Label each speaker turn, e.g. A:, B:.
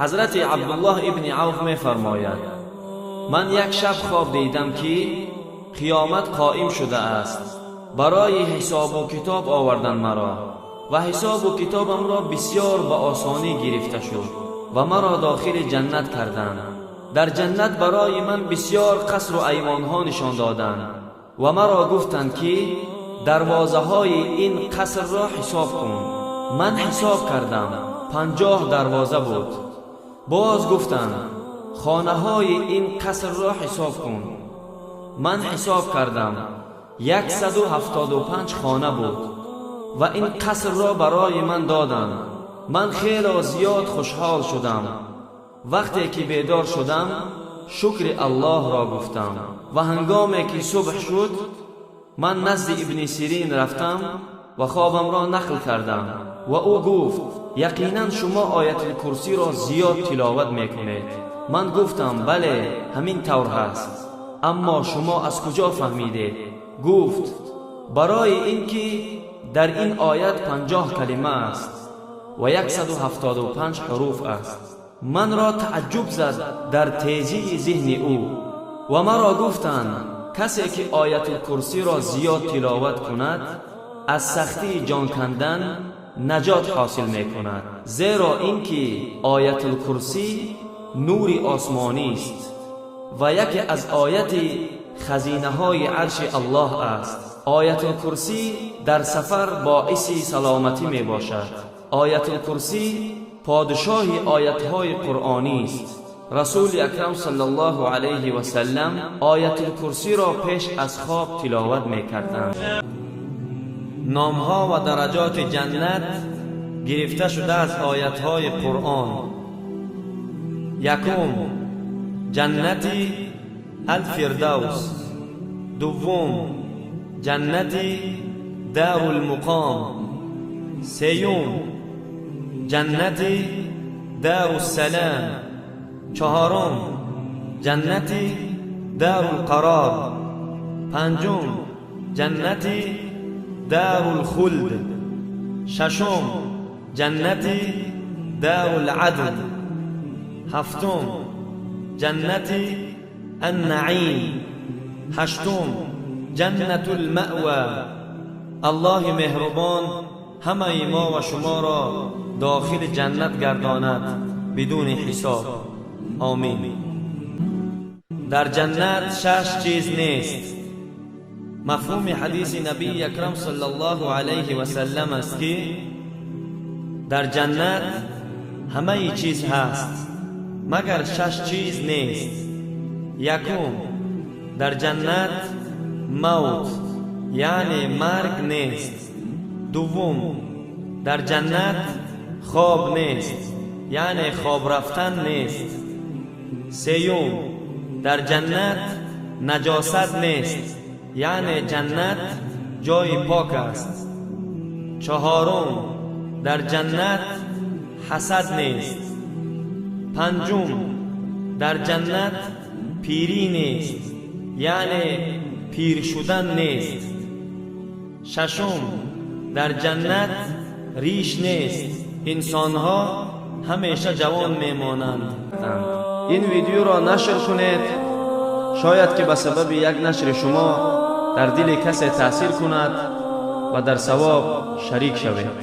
A: Ҳазрати Абдуллоҳ ибни Авф мефармояд: ман як шаб хоб дидам, ки қиёмат қоим шудааст. Барои ҳисобу китоб овардан маро ва ҳисобу китобамро бисёр ба осонӣ гирифта шуд ва маро дохили ҷаннат карданд. Дар ҷаннат барои ман бисёр қасру айвонҳо нишон доданд ва маро гуфтанд, ки дарвозаҳои ин қасрро ҳисоб кун. Ман ҳисоб кардам, 50 дарвоза буд. Боз гуфтанд: хонаҳои ин қасрро ҳисоб кун. Ман ҳисоб кардам, 175 хона буд ва ин қасрро барои ман доданд. Ман хело зиёд хушҳол шудам. Вақте ки бедор шудам, шукри Аллоҳро гуфтам ва ҳангоме ки субҳ шуд, ман назди Ибни Сирин рафтам ва хобамро нақл кардам ва ӯ гуфт: яқинан шумо Оятулкурсиро зиёд тиловат мекунед. Ман гуфтам: бале, ҳамин тавр ҳаст, аммо шумо аз куҷо фаҳмидед? Гуфт: барои ин ки дар ин оят 50 калима аст ва 175 ҳуруф аст. Манро таъҷуб зад дар тезии зиҳни ӯ ва маро гуфтанд: касе ки Оятулкурсиро зиёд тиловат кунад, аз сахтии ҷон кандан наҷот ҳосил мекунад, зеро ин ки Оятулкурсӣ нури осмонист ва яке аз ояти хазинаҳои арши Аллоҳ аст. Оятулкурсӣ дар сафар боиси саломатӣ мебошад. Оятулкурсӣ подшоҳи оятҳои қуръонист. Расули акрам саллаллоҳу алайҳи васаллам Оятулкурсиро пеш аз хоб тиловат мекарданд. Номҳо ва дараҷоти ҷаннат гирифта шуда аз оятҳои Қуръон. Якум: ҷаннати Алфирдавс. Дуввум: ҷаннати Дарулмуқом. Сеюм: ҷаннати Даруссалам. Чаҳорум: ҷаннати Дарулқарор. Панҷум: ҷаннати Дарулхулд. Шашум: ҷаннати Даруладл. Ҳафтум: ҷаннати Аннаим. Ҳаштум: Ҷаннатулмаъва. Аллоҳи меҳрубон ҳамаи мо ва шуморо дохили ҷаннат гардонад бидуни ҳисоб. Омин. Дар ҷаннат 6 чиз нест. Мафҳуми ҳадиси набии акрам саллаллоҳу алайҳи васаллам аст, ки дар ҷаннат ҳамаи чиз ҳаст, магар 6 чиз нест. Якум: дар ҷаннат мавт, яъне марг нест. Дуввум: дар ҷаннат хоб нест, яъне хоб рафтан нест. Сеюм: дар ҷаннат наҷосат нест, яъне ҷаннат ҷои пок аст. Чаҳорум: дар ҷаннат ҳасад нест. Панҷум: дар ҷаннат пирӣ нест, яъне пир шудан нест. Шашум: дар ҷаннат риш нест, инсонҳо ҳамеша ҷавон мемонанд. Ин видеоро нашр кунед, шояд ки ба сабаби як нашри шумо дар дили касе таъсир кунад ва дар савоб шарик шавед.